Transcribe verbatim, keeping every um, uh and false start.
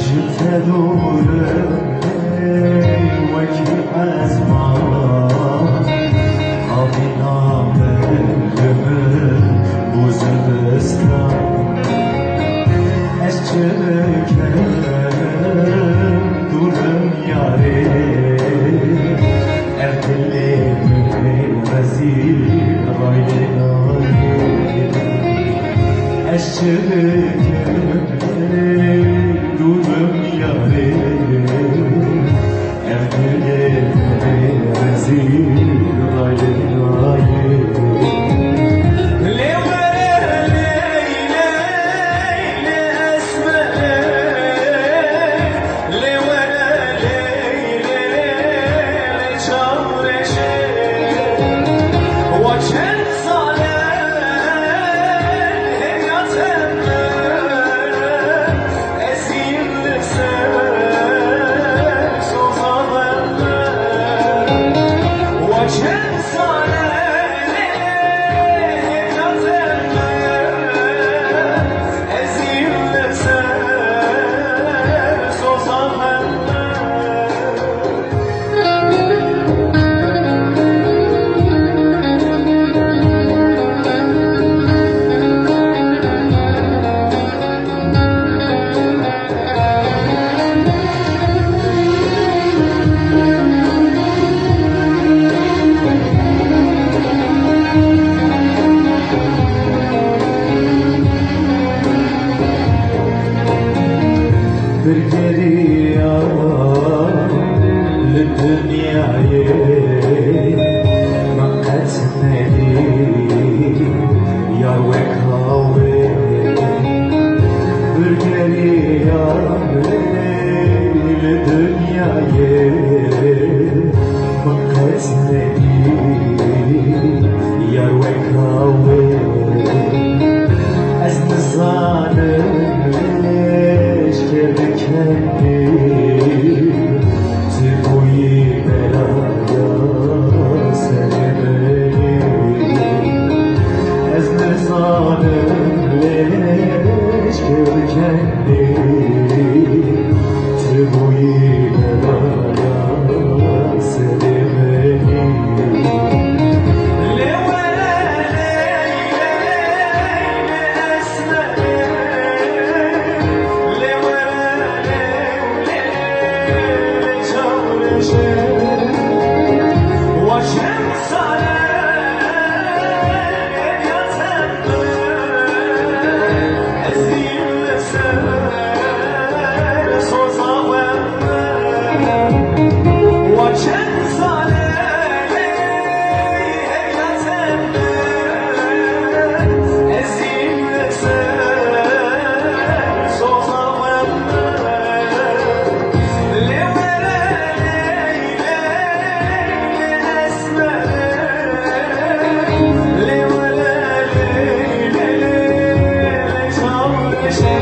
Ji te dûr im wekî ezman, avîna min li min bû zivistan. Ez çi bikim, dûr im yarê, ev dilê min ê rezîl raylê nayê. Ez çi bikim, dûr im yarê, ev dilê min ê rezîl raylê nayê. Lê were ley ley lê esmerê, lê were ley ley lê çavreşê. Wa çend sal e hêviya te me, ez hîn li ser soza me. Wa çend sal e hêviya te me, ez hîn li ser soza me. Pir geriya li dinyayê, min qet nedî yar weka wê. Pir geriya li dinyayê, min qet nedî yar weka wê. Ez nizanim leşker bi kendî tu bûyî belaya serê min. Ez nizanim leşker bi kendî tu bûyî belaya serê min. Lê were ley ley lê esmerê, lê were ley ley lê çavreşê. Wa çend sal e hêviya te me, ez hîn li ser soza we. Wa çend sal e hêviya te me, ez hîn li ser soza we. Lê were ley ley lê esmerê, lê were ley ley lê çavreşê.